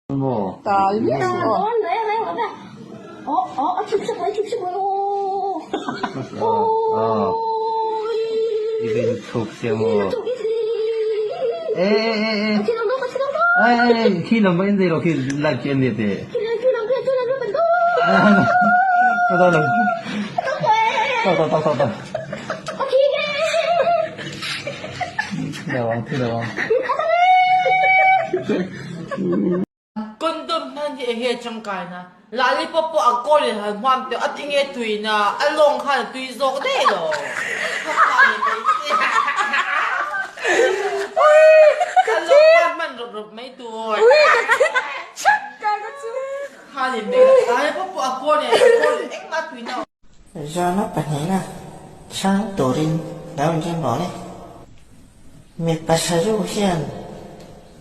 Tal miah suh aw. Condom hman hi enge tangkaina? Lollipop pawh a kawl in han hmuam teuh a tinge tuina a lawng khan a tui zawk daih lo. A lawng khan hman rawp rawp mai tur. Khanin lollipop pawh a kawl in engmah tuina a awm. Zana pahnihna chhang turin lo inrin rawh le. Mipa sazu hian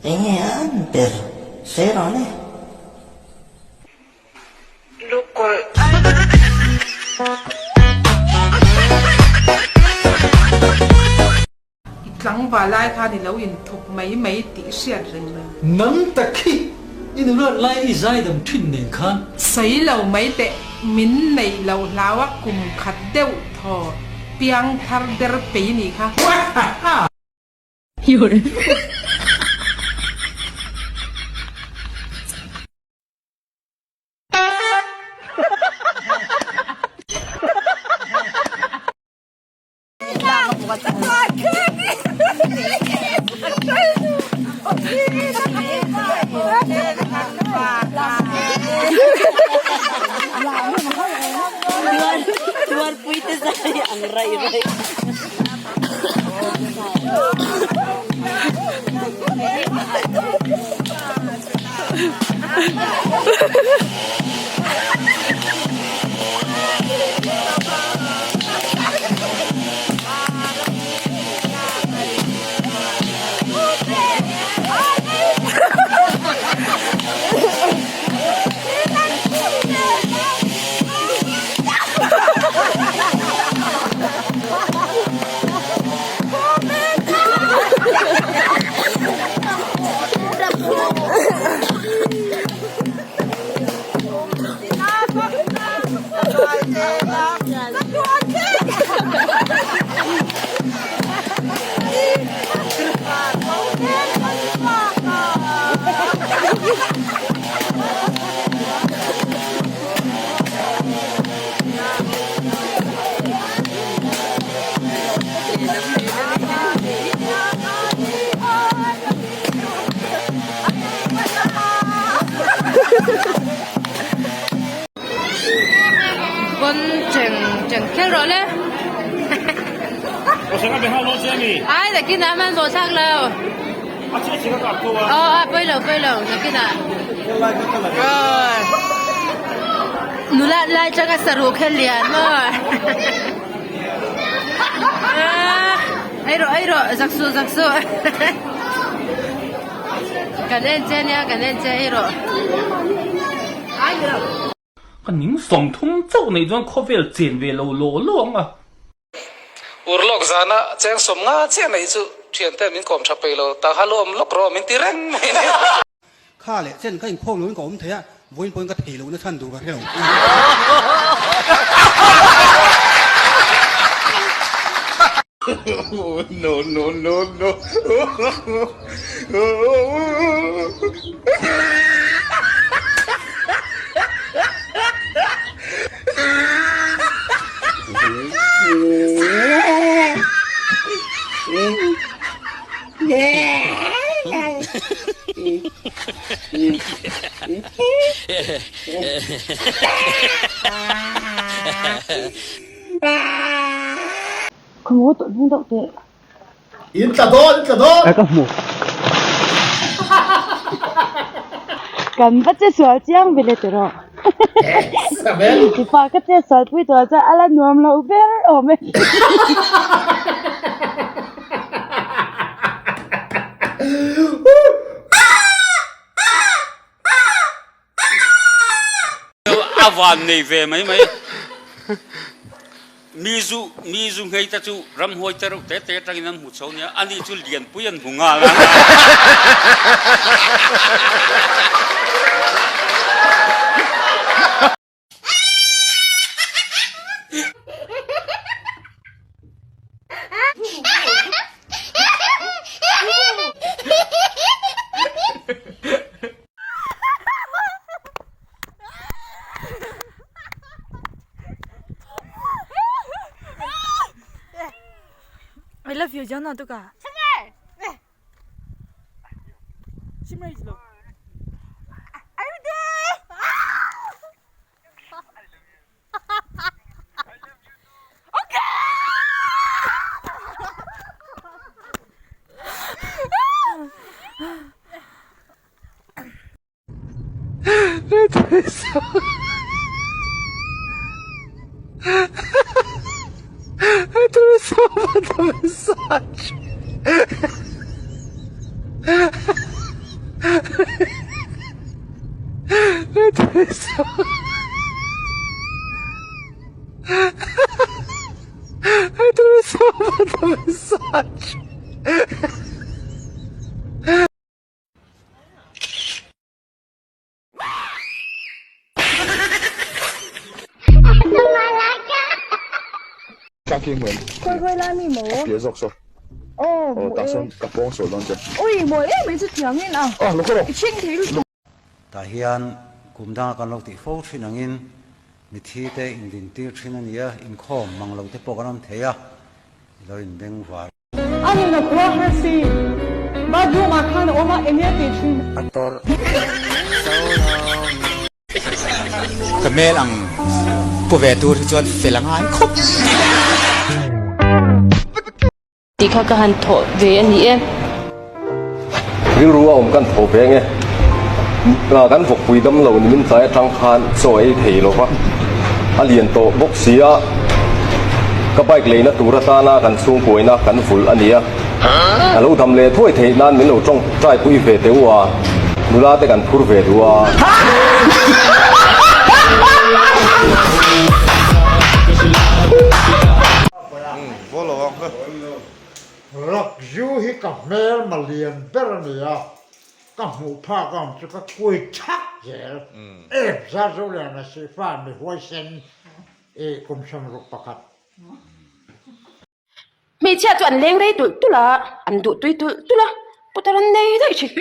enge a an ber sawi rawh le. I tlangval lai khan i lo inthup mai mai tih hriat reng lo. Nang tak hi i nulat lai i zaidam thin nen khan. Sawi lo mai teh min neih loh hlau a kum khat deuh thaw piang thar der pei nih kha. Bon cheng cheng kher rawh le. Ai nakin ah man zawh thlak lo. Aw a pawi lo pawi lo nakin ah. Nula lai tanga saruh kher lian maw. Ei rawh ei rawh zak suh zak suh. Kan en che nia kan en che ei rawh. Ka ning 30 chauh neih chuan khawvel chen ve lo law law ang a. Urlawk zana cheng 50 chiah neih chu thiante min kawm tha peih lo, ta kha lu awm lawk rawh min ti reng mai ni. Kha leh chen ka inkhawm loin ka awm thei a, vawiin pawhin ka thei lohna chhan duh ka hre lo. No no no no. In tla dawn, in tla dawn! Ka hmu. Kan va che sual chiang vele tiraw. Mipa ka che sual pui tawh chuan a la nuam lo ber awm e. A van nei ve mai mai. Mi zu mi zu nghei te chu ramhuai te reuh te te atangin an hmu chho nia, ani chu lianpui an hmu nghal a. Tah hian kum danga kan lo tih fo thin angin mithi te indin tir thin a ni a, inkhawm mang lo te pawh kan awm thei a, i lo inbeng var. A nin a khua har si. Bathroom ah khan a awm a, enge tih thin? A tawrh so long. Ka hmel ang pu ve tur hi chuan fel a ngai khawp. Tih kha ka han thawh ve a ni e. Rilru a awm kan tho ve nge. Kan vawkpui dam lo ni min tlai atang khan chaw ei thei lo va. A lian tawh bawk si a, ka bike leina tur atana kan chhungkuaina kan vulh a nia. A lo dam leh thuai theih nan min lo tawngtai pui ve teh u a, nula te kan phur ve duh a. Rakzu hi ka hmel malian ber a ni a, ka hmuh phak ang chu ka kui thak zel. Em Zarzo Liana Sihfa mi huaisen i kum 61. Hmeichhia chu an leng rei tulh tulh a, an duh tui tulh tulh a, putar an nei daih thin.